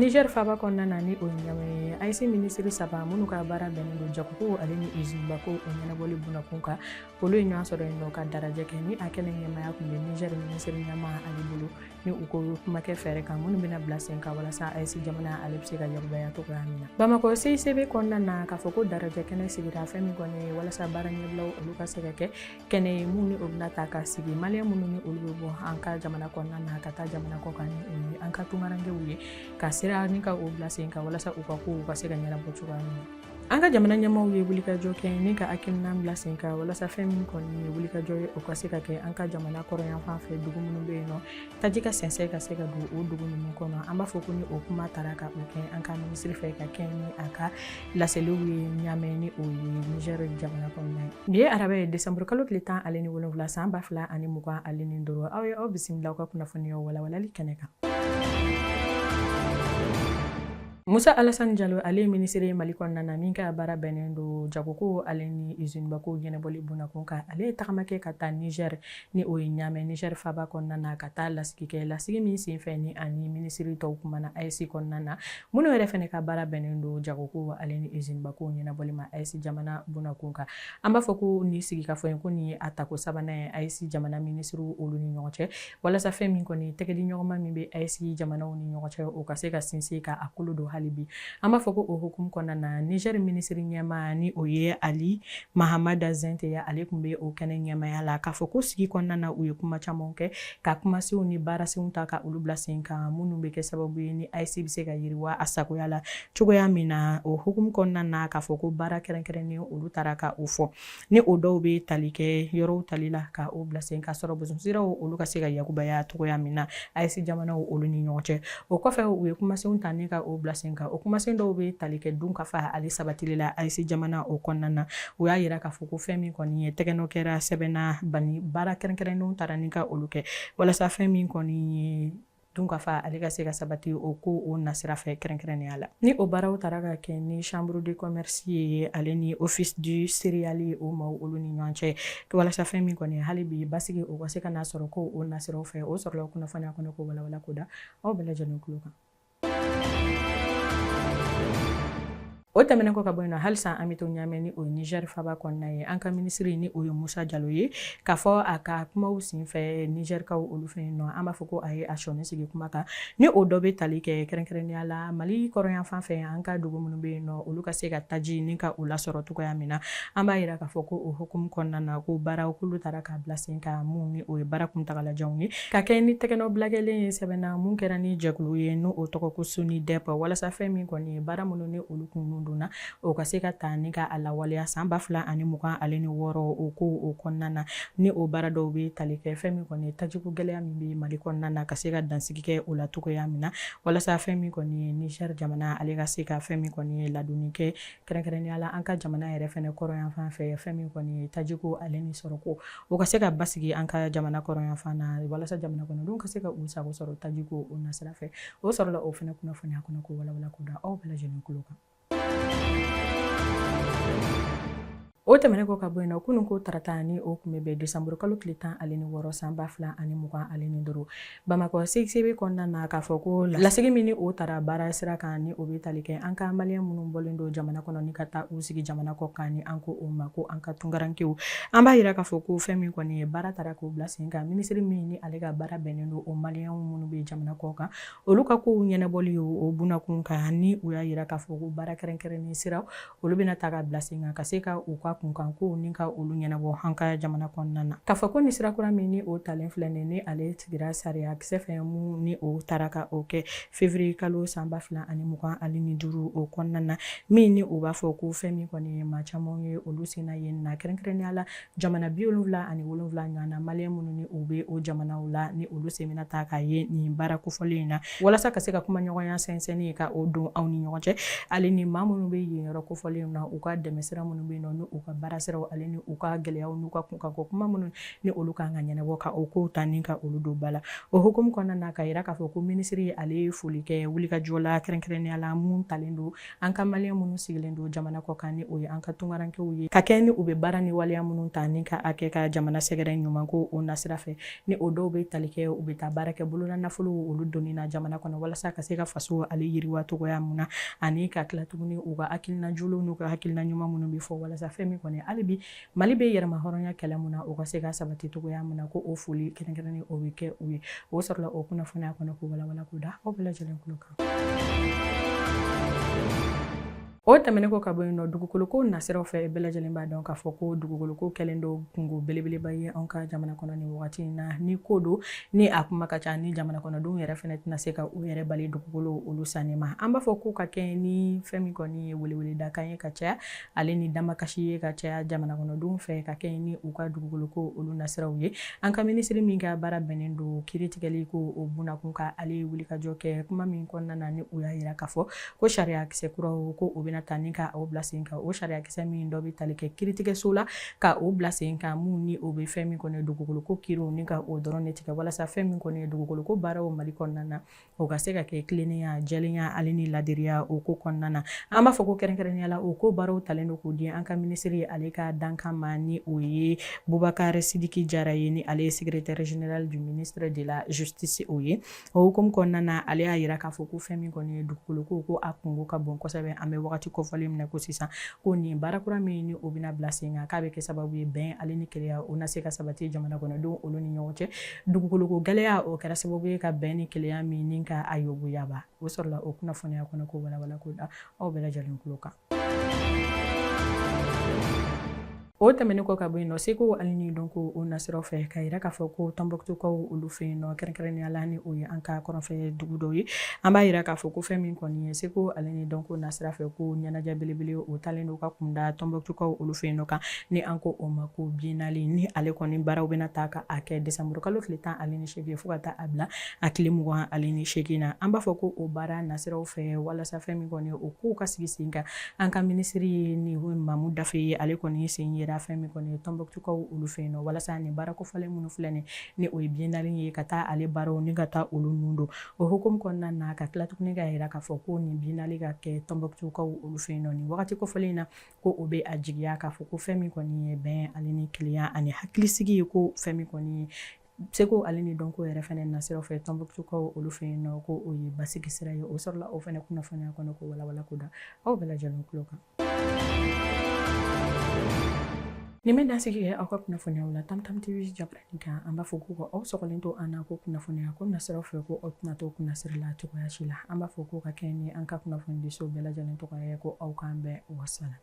Niger faaba kɔnɔna na, ni o ye Ɲamɛ ye, AES minisiri saba minnu ka baara bɛnnen don jagoko ale ni usinibako o ɲɛnabɔli bunakun kan, olu ye ɲɔgɔn sɔrɔ yen nɔ ka darajɛ kɛ. Ni a kɛnɛ ɲɛmaya tun bɛ Niger minisiri ɲɛmaa ale bolo, ni u ko kuma kɛ fɛɛrɛ kan minnu bɛna bila sen kan walasa AES jamana ale bɛ se ka yakubaya cogoya min na. Bamakɔ CICB kɔnɔna na, k'a fɔ ko darajɛ kɛnɛ sigira fɛn min kɔni ye walasa baara ɲɛbilaw olu ka se ka kɛ kɛnɛ ye mun ni o bɛna ta ka sigi maliyɛn minnu ni olu bɛ bɔ an ka jamana kɔnɔna na ka taa jamana kɔ kan, ni o ye an ka tungarankew ye, ka sira ni ka o bila sen kan walasa u ka kow ka se ka ɲɛnabɔ cogoya min na. An ka jamana ɲɛmaaw ye wulikajɔ kɛ ni ka hakilina bila sen kan walasa fɛn min kɔni ye wulikajɔ ye, o ka se ka kɛ an ka jamana kɔrɔnyanfan fɛ, dugu minnu bɛ yen nɔ, taji ka sɛnsɛn ka se ka don o dugu ninnu kɔnɔ. An b'a fɔ ko ni o kuma taara ka o kɛ an ka minisiri fɛ ka kɛ ni a ka laseliw ye Ɲamɛ, ni o ye Niger jamana kɔnɔna ye. Bi ye araba ye, desanburu kalo tile 17, san 2025. Aw ye aw bisimila aw ka kunnafoniyaw walawalali kɛnɛ kan. Musa Alasani Jalo, ale ye minisiri ye Mali kɔnɔna na min ka baara bɛnnen don jagoko ale ni usinibako ɲɛnabɔli bunakun kan, ale ye tagama kɛ ka taa Niger, ni o ye Ɲamɛ, Niger faaba kɔnɔna na, ka taa lasigi kɛ. Lasigi min senfɛ ni ani minisiri tɔw kumana AES kɔnɔna na, minnu yɛrɛ fana ka baara bɛnnen don jagoko ale ni usinibako ɲɛnabɔli ma AES jamana bunakun kan. An b'a fɔ ko nin sigikafɔ in, ko nin ye a tako sabanan ye AES jamana minisiriw olu ni ɲɔgɔn cɛ, walasa fɛn min kɔni tɛgɛdiɲɔgɔnma min bɛ AES jamanaw ni ɲɔgɔn cɛ, o ka se ka sinsin ka a kolo don hali bi. An b'a fɔ ko o hukumu kɔnɔna na, Niger minisiri ɲɛmaa, ni o ye Ali Mahamada Zente ye, ale tun bɛ o kɛnɛ ɲɛmaaya la. K'a fɔ ko sigi kɔnɔna na, u ye kuma caman kɛ ka kumasenw ni baarasenw ta ka olu bila sen kan, minnu bɛ kɛ sababu ye ni AES bɛ se ka yiriwa a sagoya la cogoya min na. O hukumu kɔnɔna na, k'a fɔ ko baara kɛrɛnkɛrɛnnen olu taara ka o fɔ, ni o dɔw bɛ tali kɛ yɔrɔw tali la ka o bila sen ka sɔrɔ bosonsiraw olu ka se ka yakubaya cogoya min na AES jamanaw olu ni ɲɔgɔn cɛ. O kɔfɛ, u ye kumasenw ta ni ka o bila sen kan. O kumasen dɔw bɛ tali kɛ dunkafa ale sabatili la AES jamana o kɔnɔna na. U y'a yira k'a fɔ ko fɛn min kɔni ye tɛgɛnɔ kɛra sɛbɛn na, bani baara kɛrɛnkɛrɛnnenw taara ni ka olu kɛ walasa fɛn min kɔni ye dunkafa ale ka se ka sabati o ko o nasira fɛ kɛrɛnkɛrɛnnenya la. Ni o baaraw taara ka kɛ ni chambre de commerce ye ale ni office du céréalier, o maaw olu ni ɲɔgɔn cɛ, walasa fɛn min kɔni hali bi basigi o ka se ka n'a sɔrɔ ko o nasiraw fɛ. O sɔrɔla kunnafoniya kɔnɔ ko walawala ko da aw bɛɛ lajɛlen tulo kan. O tɛmɛnen kɔ ka bɔ yen nɔ, halisa an bɛ to Ɲamɛ, ni o ye Niger faaba kɔnɔna ye. An ka minisiri, ni o ye Musa Jalo ye, k'a fɔ a ka kumaw senfɛ Nigerkaw olu fɛ yen nɔ, an b'a fɔ ko a ye a sɔnni sigi kuma kan, ni o dɔ bɛ tali kɛ kɛrɛnkɛrɛnnenya la Mali kɔrɔnyanfan fɛ, an ka dugu minnu bɛ yen nɔ, olu ka se ka taji ni ka o lasɔrɔ cogoya min na. An b'a yira k'a fɔ ko o hukumu kɔnɔna na, ko baaraw kulu taara k'a bila sen kan, mun ni o ye baara kuntagalajanw ye, ka kɛ ni tɛgɛnɔbila kɛlen ye sɛbɛn na mun kɛra ni jɛkulu ye, n'o o tɔgɔ ko SONIDEP, walasa fɛn min kɔni ye baara minnu ni olu kun donna, o ka se ka ta ni ka a lawaleya san 2026 o ko o kɔnɔna na. Ni o baara dɔw bɛ tali kɛ fɛn min kɔni ye tajiko gɛlɛya min bɛ Mali kɔnɔna na, ka se ka dansigi kɛ o la cogoya min na, walasa fɛn min kɔni ye Niger jamana ale ka se ka fɛn min kɔni ye ladonni kɛ kɛrɛnkɛrɛnnenya la an ka jamana yɛrɛ fɛnɛ kɔrɔnyanfan fɛ, fɛn min kɔni ye tajiko ale ni sɔrɔko, o ka se ka basigi an ka jamana kɔrɔnyanfan na, walasa jamana kɔnɔdenw ka se ka u sago sɔrɔ tajiko o nasira fɛ. O sɔrɔla o fɛnɛ kunnafoniya kɔnɔ ko walawala ko da aw bɛɛ lajɛlen tulo kan. O tɛmɛnen kɔ ka bɔ yen nɔ, kunun ko tarata, ni o tun bɛ bɛn desanburu kalo tile 16, san 2025, Bamakɔ CICB kɔnɔna na, k'a fɔ ko lasigi min ni o taara baara sira kan, ni o bɛ tali kɛ an ka maliyɛn minnu bɔlen don jamana kɔnɔ ni ka taa u sigi jamana kɔ kan, ni an ko o ma ko an ka tunkarankew, an b'a yira k'a fɔ ko fɛn min kɔni ye baara taara k'o bila sen kan. Minisiri min ni ale ka baara bɛnnen don o maliyɛn minnu bɛ jamana kɔ kan, olu ka kow ɲɛnabɔli o bunakun kan, ni u y'a yira k'a fɔ ko baara kɛrɛnkɛrɛnnen sira olu bɛna ta ka bila sen kan ka se ka u ka kunkan kow ni ka olu ɲɛnabɔ an ka jamana kɔnɔna na. K'a fɔ ko ni sira kura min ni o talen filɛ nin ni ale sigira sariya kisɛ fɛ, mun ni o taara ka o kɛ février kalo san 2025 o kɔnɔna na, min ni o b'a fɔ ko fɛn min kɔni ye maa caman ye olu senna yen na, kɛrɛnkɛrɛnnenya la jamana 77 ɲɔgɔn na, maliyɛn minnu ni u bɛ o jamanaw la, ni olu sen bɛna ta k'a ye nin baara kofɔlen in na, walasa ka se ka kumaɲɔgɔnya sɛnsɛnni ka o don aw ni ɲɔgɔn cɛ, ale ni maa minnu bɛ yen yɔrɔ kofɔlen na, u ka dɛmɛ sira minnu bɛ yen nɔ, ni u ka baarasiraw ale ni u ka gɛlɛyaw n'u ka kunkanko kuma minnu ni olu kan ka ɲɛnabɔ, ka o kow ta ni ka olu don ba la. O hukumu kɔnɔna na, ka yira k'a fɔ ko minisiri ale ye foli kɛ wulikajɔ la, kɛrɛnkɛrɛnnenya la mun talen don an ka maliyɛn minnu sigilen don jamana kɔ kan, ni o ye an ka tunkarankew ye, ka kɛ ni u bɛ baara ni waleya minnu ta ni ka a kɛ ka jamana sɛgɛrɛ ɲuman ko o nasira fɛ, ni o dɔw bɛ tali kɛ u bɛ taa baara kɛ bolola nafolo olu donni na jamana kɔnɔ walasa ka se ka faso ale yiriwa cogoya mun na, ani ka tila tuguni u ka hakilina jolenw n'u ka hakilina ɲuman minnu bɛ fɔ walasa fɛn min kɔni hali bi Mali bɛ yɛrɛmahɔrɔnya kɛlɛ mun na, o ka se ka sabati cogoya mun na, ko o foli kɛrɛnkɛrɛnnen o bɛ kɛ u ye. O sɔrɔla o kunnafoniya kɔnɔ k'o walawala k'o da aw bɛɛ lajɛlen tulo kan. O tɛmɛnen kɔ ka bɔ yen nɔ, dugukoloko nasiraw fɛ, bɛɛ lajɛlen b'a dɔn k'a fɔ ko dugukoloko kɛlen don kunko belebeleba ye anw ka jamana kɔnɔ nin wagati in na. Ni ko don ni a kuma ka ca, ni jamana kɔnɔdenw yɛrɛ fɛnɛ tɛna se ka u yɛrɛ bali dugukolo olu sanni ma. An b'a fɔ ko ka kɛ ni fɛn min kɔni ye weleweledakan ye ka caya, ale ni damakasi ye ka caya jamana kɔnɔdenw fɛ, ka kɛ ni u ka dugukoloko olu nasiraw ye. An ka minisiri min ka baara bɛnnen don kiiritigɛli ko o bunakun kan, ale ye wulikajɔ kɛ kuma min kɔnɔna na, ni u y'a yira k'a fɔ ko sariyakisɛ kuraw ko o bɛna ta ni ka o bila sen kan. O sariyakisɛ min dɔ bɛ tali kɛ kiiritigɛso la ka o bila sen kan, mun ni o bɛ fɛn min kɔni dugukoloko kiiriw ni ka o dɔrɔn de tigɛ, walasa fɛn min kɔni ye dugukoloko baaraw Mali kɔnɔna na, o ka se ka kɛ tilennenya, jɛlenya ale ni ladiriya o ko kɔnɔna na. An b'a fɔ ko kɛrɛnkɛrɛnnenya la, o ko baaraw talen don k'o di an ka minisiri ale ka dankan ma, ni o ye Bubakari Sidiki Jara ye, ni ale ye secrétaire général du ministre de la justice o ye. O hukumu kɔnɔna na, ale y'a yira k'a fɔ ko fɛn min kɔni ye dugukolo ko, ko a kunko ka bon kosɛbɛ. An bɛ wagati kofɔlen min na ko sisan, ko nin baara kura min ni o bɛna bila sen kan, k'a bɛ kɛ sababu ye bɛn ale ni kelenya o na se ka sabati jamana kɔnɔdenw olu ni ɲɔgɔn cɛ. Dugukoloko gɛlɛya o kɛra sababu ye ka bɛn ni kelenya min ni ka a yoboyaba. O sɔrɔla o kunnafoniya kɔnɔ k'o walawala k'o da aw bɛɛ lajɛlen tulo kan. O tɛmɛnen kɔ ka bɔ yen nɔ, seko ale ni dɔnko o nasiraw fɛ, ka yira k'a fɔ ko Tɔnbɔkutukaw olu fɛ yen nɔ, kɛrɛnkɛrɛnnenya la ni o ye an ka kɔrɔnfɛ dugu dɔw ye, an b'a yira k'a fɔ ko fɛn min kɔni ye seko ale ni dɔnko nasira fɛ, ko ɲɛnajɛ belebele o talen don ka kunda Tɔnbɔkutukaw olu fɛ yen nɔ kan, ni an ko o ma ko biennale, ni ale kɔni baaraw bɛna ta ka a kɛ desanburu kalo tile 18 fo ka taa a bila a tile 28 na. An b'a fɔ ko o baara nasiraw fɛ, walasa fɛn min kɔni o kow ka sigi sen kan, an ka minisiri ye ni Mamu Dafe ye, ale kɔni sen yera fɛn min kɔni ye Tɔnbɔkutukaw olu fɛ yen nɔ, walasa nin baara kofɔlen minnu filɛ nin ni o ye biennale ye, ka taa ale baaraw ni ka taa olu nun don. O hukumu kɔnɔna na, ka tila tuguni k'a yira k'a fɔ ko nin biennale ka kɛ Tɔnbɔkutukaw olu fɛ yen nɔ nin wagati kofɔlen in na, ko o bɛ a jigiya k'a fɔ ko fɛn min kɔni ye bɛn ale ni kelenya ani hakilisigi ye, ko fɛn min kɔni ye seko ale ni dɔnko yɛrɛ fɛnɛ nasiraw fɛ Tɔnbɔkutukaw olu fɛ yen nɔ, ko o ye basigi sira ye. O sɔrɔla o fɛnɛ kunnafoniya kɔnɔ k'o walawala k'o da aw bɛɛ lajɛlen tulo kan. Nin bɛ dansigi kɛ aw ka kunnafoniyaw la Tam Tam TV jabarani kan. An b'a fɔ ko ka aw sɔgɔlen to an na, ko kunnafoniya ko nasiraw fɛ, ko aw tɛna to kunnasiri la cogoya si la. An b'a fɔ ko ka kɛ ni an ka kunnafonidiso bɛɛ lajɛlen tɔgɔ ye, ko aw k'an bɛn, wasala.